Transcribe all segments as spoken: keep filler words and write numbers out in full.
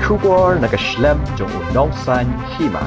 Khubor na ka shlem jong u nongsaiñ hima.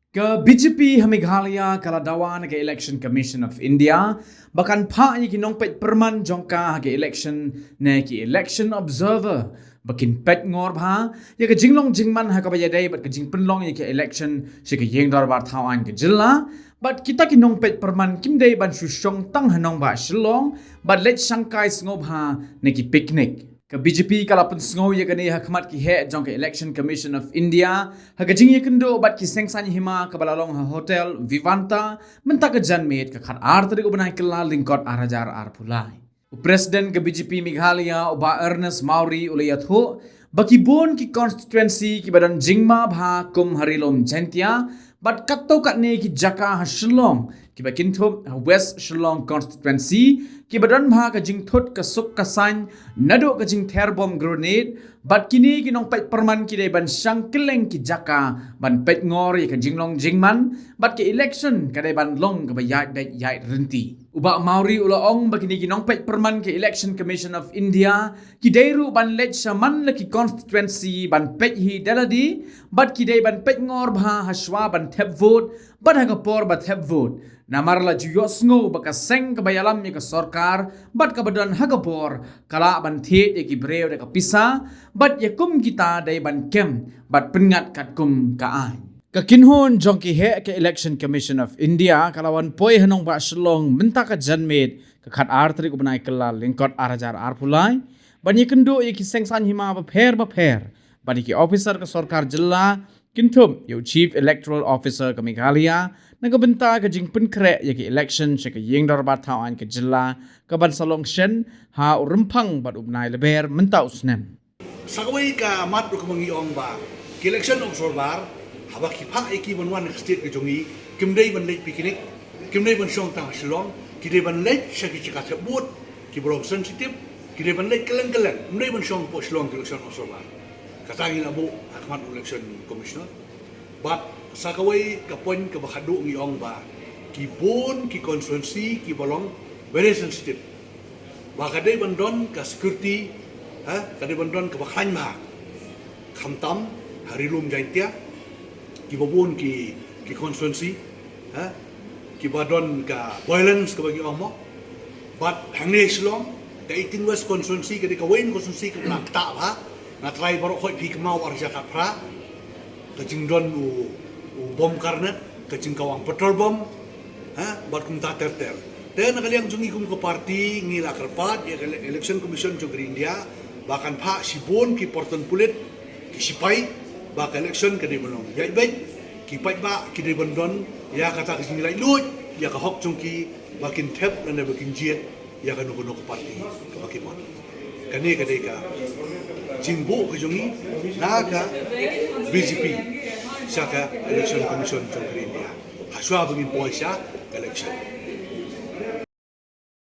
Ka B J P ha Meghalaya ka la dawa na ka Election Commission of India ba kan phah ïa ki nongpeit pyrman jong ka ha ka election ne ki election observer ba kin peit ngor bha ïa ka jinglong jingman ha kaba ïadei bad ka jingpynlong ïa ka election sha ka ïing dorbar thaw aiñ ka jylla. Bad kita ki nongpeit pyrman kim dei ban shu shong tang ha nongbah Shillong bad leit shangkai sngewbha ne ki picnic. Ka B J P ka la pynsngew ïa kane ha khmat ki heh jong ka Election Commission of India ha ka jingïakynduh bad ki seng saiñ hima kaba la long ha Hotel Vivanta mynta ka janmiet ka khatar tarik u bnai Kylla lyngkot ar hajar arphew lai. U President ka B J P Meghalaya u Bah Ernest Mawrie u la ïathuh ba ki bun ki constituency kiba don jingma bha kum ha Ri-lum Jaiñtia bad katto katne ki jaka ha Shillong kiba kynthup ha West Shillong constituency kiba don bha ka jingthut ka suk ka saiñ naduh ka jingther bom grenade bad kine ki nongpeit pyrman ki dei ban shang kylleng ki jaka ban peit ngor ïa ka jinglong jingman bad ka election ka dei ban long kaba ïaid beit ïaid rynti. U Bah Mawrie u la ong ba kine ki nongpeit pyrman ka Election Commission of India ki dei ruh ban leit sha man la ki constituency ban peit hi da lade bad ki dei ban peit ngor bha ha shuwa ban thep vote bad ha ka por ba thep vote. Namar la ju ïohsngew ba ka seng kaba ïalam ïa ka sorkar bad kaba don ha ka bor ka lah ban thied ïa ki briew da ka pisa bad ïa kum kita dei ban kem bad pynngat katkum ka aiñ. Ka kynhun jong ki heh ka Election Commission of India ka la wan poi ha nongbah Shillong mynta ka janmiet ka khatar tarik u bnai Kylla lyngkot ar hajar arphew lai ban ïakynduh ïa ki seng saiñ hima bapher bapher bad ïa ki officer ka sorkar jylla kynthup ïa u Chief Electoral Officer ka Meghalaya na ka bynta ka jingpynkhreh ïa ka election sha ka ïing dorbar thaw aiñ ka jylla kaban sa long shen ha u Rymphang bad u bnai Lber mynta u snem. Sa kawei ka mat ruh kumba ngi ong ba ki election observer haba ki phah ïa ki ban wan ha ka state ka jong ngi kim dei ban leit picnic, kim dei ban shong tang ha Shillong, ki dei ban leit sha ki jaka thep vote kiba long sensitive, ki dei ban leit kylleng kylleng, kim dei ban shong hapoh Shillong ki election observer. Kata ngi la buh ha khmat u Election Commissioner. Bad sa kawei ka point kaba khadduh ngi ong ba ki bun ki constituency kiba long very sensitive ba ka dei ban don ka security, ha, ka dei ban don kaba khlaiñ bha. Khamtam ha Ri-lum Jaiñtia kiba bun ki, ki constituency, ha, kiba don ka violence kaba ngi ong mo. Bad hangne Shillong ka eighteen West constituency ka dei kawei na constituency kaba la ktah bha. Nga trai baroh khoit phi kynmaw ar hajar khatphra ka jingdon u, u bom karnet, ka jingkawang petrol bom, ha, bad kumta ter ter. Te na ka liang jong ngi kum ka party ngi la kyrpad ïa ka ele-, Election Commission jong ka ri India ba kan phah shibun ki pyrthei pulit, ki sipai, ba ka election ka dei ban long ïaid beit, ki paidbah ki dei ban don ïa kata ka jinglaitluid ïa ka hok jong ki ba kin thep lane ba kin jied ïa kano kano ka party kaba ki mon. Kane ka dei ka jingbuh ka jong ngi na ka B J P sha ka Election Commission jong ka ri India ha shuwa ba ngin poi sha ka election.